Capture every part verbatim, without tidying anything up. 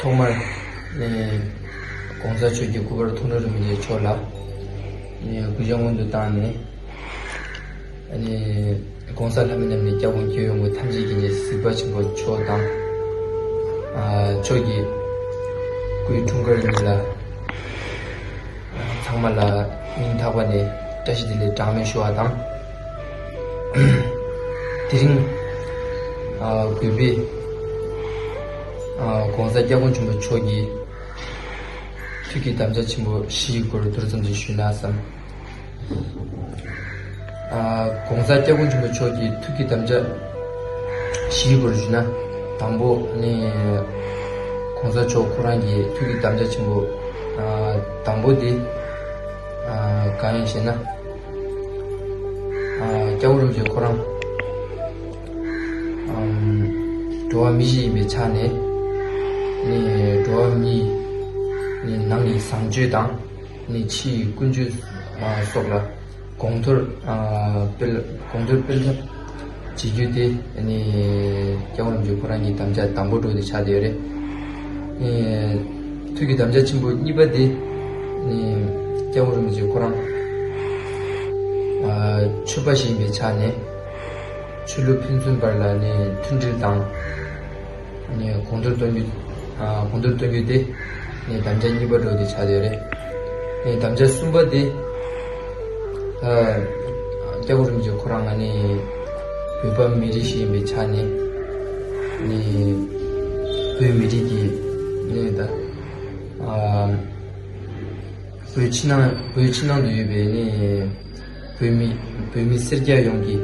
ཐོག་མར་ནས་༸གོང་ས་མཆོག་གི་སྐུ་པར་མཐོང་གྲོལ་རིན་པོ་ཆེ་མཆོག་ལ་ནས་གུས་ཞབས་སྔོན་དུ་བཏང་ནས། ཨ་ནི་༸གོང་ས་ལྷ་མི་རྣམས་ནས་སྐྱབས་མགོན་མཁྱེན་ཡོང་གི་ཐམས་ཅད་ཀྱི་ནས་གཟིགས་པ་ཆེན་པོ་མཆོག་དང་། ཨ་མཆོག་གི་སྐུའི་འཁྲུངས་སྐར་ཉིན་ལ་ཚང་མ་ལ་སྙིང་ཐག་པ་ནས་བཀྲ་ཤིས་བདེ་ལེགས་གྲངས་མེད་ཞུ་བ་དང་། དེ་རིང་ཨ་གུས་པས་ཨ་༸གོང་ས་༸སྐྱབས་མགོན་ཆེན་པོ་མཆོག་གི་ཐུགས་ཀྱི་དམ་བཅའ་ཆེན་པོ་བཞིའི་སྐོར་མདོར་ཙམ་ཞིག་ཞུས་ན་བསམ། ཨ་༸གོང་ས་༸སྐྱབས་མགོན་ཆེན་པོ་མཆོག་གི་ཐུགས་ཀྱི་དམ་བཅའ་བཞིའི་སྐོར་ཞུས་ན། དང་པོ་ནི་༸གོང་ས་མཆོག་ཁོ་རང་གི་ཐུགས་ཀྱི་དམ་བཅའ་ཆེན་པོ་ཨ་དང་པོ་དེ་ཨ་གང་ཡིན་ཞེ་ན། ཨ་༸སྐྱབས་མགོན་རིན་པོ་ཆེ་ཁོ་རང་ཨམ་འགྲོ་བ་མི་ཞིག་ཡིན་པའི་ཆ་ནས་ནི་འགྲོ་བ་མིའི་ནི་ནང་གི་བཟང་སྤྱོད་དང་ནི་ཕྱིའི་ཀུན་སྤྱོད་ཨ་སོགས་ལ་གོང་མཐོར་ཨ་སྤེལ་གོང་མཐོར་སྤེལ་ཐབས་བྱེད་རྒྱུ་དེ་ནི་༸སྐྱབས་མགོན་རིན་པོ་ཆེ་ཁོ་རང་གི་དམ་བཅའ་དང་པོ་འགྲོ་དེ་ཆགས་བསྡད་ཡོད་རེད། ཨེ་ཐུགས་ཀྱི་དམ་བཅའ་ཆེན་པོ་གཉིས་པ་དེ་ནི་༸སྐྱབས་མགོན་རིན་པོ་ཆེ་ཁོ་རང་ཨ་ཆོས་པ་ཞིག་ཡིན་པའི་ཆ་ནས་ཆོས་ལུགས་ཕན་ཚུན་བར་ལ་ནི་མཐུན་སྒྲིལ་དང་ནི་གོང་མཐོར་གཏོང་རྒྱུ་ཨ་གོང་མཐོར་གཏོང་རྒྱུ་དེ་ནི་དམ་བཅའ་གཉིས་པ་འགྲོ་དེ་ཆགས་བསྡད་ཡོད་རེད། ནི་དམ་བཅའ་གསུམ་པ་དེ་ཨ་༸སྐྱབས་མགོན་རིན་པོ་ཆེ་ཁོ་རང་ང་ནི་བོད་པ་མི་རིགས་ཤིག་ཡིན་པའི་ཆ་ནས་ནི་བོད་མི་རིགས་ཀྱི་ནི་ད་ཨ་བོད་ཕྱི་ནང་བོད་ཕྱི་ནང་དུ་ཡོད་པའི་ནི་བོད་མི་བོད་མི་སེར་སྐྱ་ཡོངས་ཀྱི་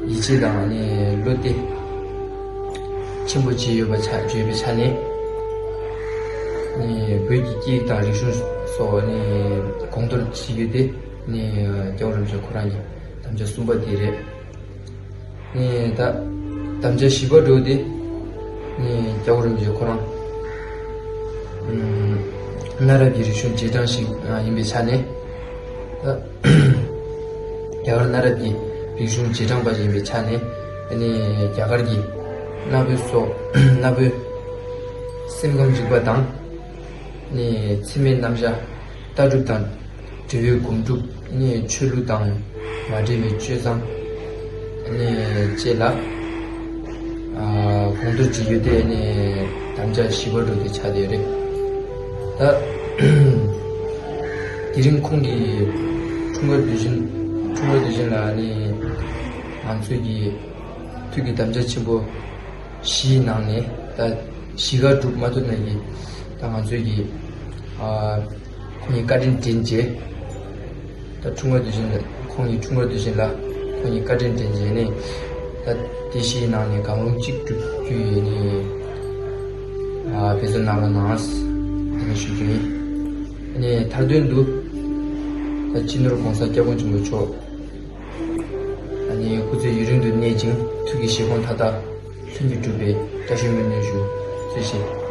ཡིད་ཆེས་དང་ནི་བློ་གཏད་ཆེན་པོ་བྱས་ཡོད་པ་ཆ་བྱས་ཡོད་པའི་ཆ་ནས་ནི་བོད་ཀྱི་སྐད་ཡིག་དང་རིག་གཞུང་སོགས་ནི་གོང་མཐོར་བྱེད་རྒྱུ་དེ་ནི་༸སྐྱབས་མགོན་རིན་པོ་ཆེ་ཁོ་རང་གི་དམ་བཅའ་གསུམ་པ་དེ་རེད། ནི་ད་དམ་བཅའ་བཞི་པ་འགྲོ་དེ་ནི་༸སྐྱབས་མགོན་རིན་པོ་ཆེ་ཁོ་རང་ཨམ་གནའ་རབས་ཀྱི་རིག་གཞུང་རྗེས་འབྲང་ཞིག་ཨ་ཡིན་པའི་ཆ་ནས་ད་རྒྱ་གར་གནའ་རབས་ཀྱི་རིག་གཞུང་རྗེས་འབྲང་པ་ཞིག་ཡིན་པའི་ཆ་ནས་ནི་རྒྱ་གར་གྱི་གནའ་བོའི་སོགས་གནའ་བོའི་སེམས་ཁམས་རིག་པ་དང་ནི་འཚེ་མེད་རྣམ་གཞག་ལྟ་གྲུབ་དང་འབྲེལ་བའི་སྒོམ་སྒྲུབ་ནི་ཆོས་ལུགས་དང་མ་འབྲེལ་བའི་སྤྱོད་བཟང་ནི་བཅས་ལ་ཨ་གོང་མཐོར་བྱེད་རྒྱུ་དེ་ནི་དམ་བཅའ་བཞི་པ་འགྲོ་དེ་ཆགས་བསྡད་རེད། ད་དེ་རིང་ཁོང་གི་འཁྲུངས་སྐར་དུས་ཆེན་འཁྲུངས་སྐར་དུས་ཆེན་ལ་ནི་ང་ཚོས་ཀྱི་ཐུགས་ཀྱི་དམ་བཅའ་ཆེན་པོ་བཞིའི་ནང་ནས་ད་བཞི་ག་སྒྲུབ་མ་ཐུབ་ན་གི་ད་ང་ཚོས་ཀྱི་ཨ་ཁོང་གི་བཀའ་དྲིན་དྲན་རྗེས། ད་འཁྲུངས་སྐར་དུས་ཆེན་ལ་ཁོང་གི་འཁྲུངས་སྐར་དུས་ཆེན་ལ་ཁོང་གི་བཀའ་དྲིན་དྲན་རྗེས་ནས་ད་དེ་བཞིའི་ནང་ནས་གང་རུང་གཅིག་སྒྲུབ་རྒྱུ་ཡིན་ནི་ཨ་འབད་བརྩོན་གནང་རོགས་གནང་ཨ་ནི་ཞུ་རྒྱུ་ཡིན། ཨ་ནི་མཐར་དོན་དུ་ད་སྤྱི་ནོར་༸གོང་ས་༸སྐྱབས་མགོན་ཆེན་པོ་མཆོག་ཨ་ནི་སྐུ་ཚེ་ཡུན་རིང་དུ་གནས་ཅིང་ཐུགས་ཀྱི་བཞེད་དགོངས་མཐའ་དག་ལྷུན་གྱིས་གྲུབ་པའི་བཀྲ་ཤིས་སྨོན་འདུན་ཞུ། ཚུལ་བཞིན།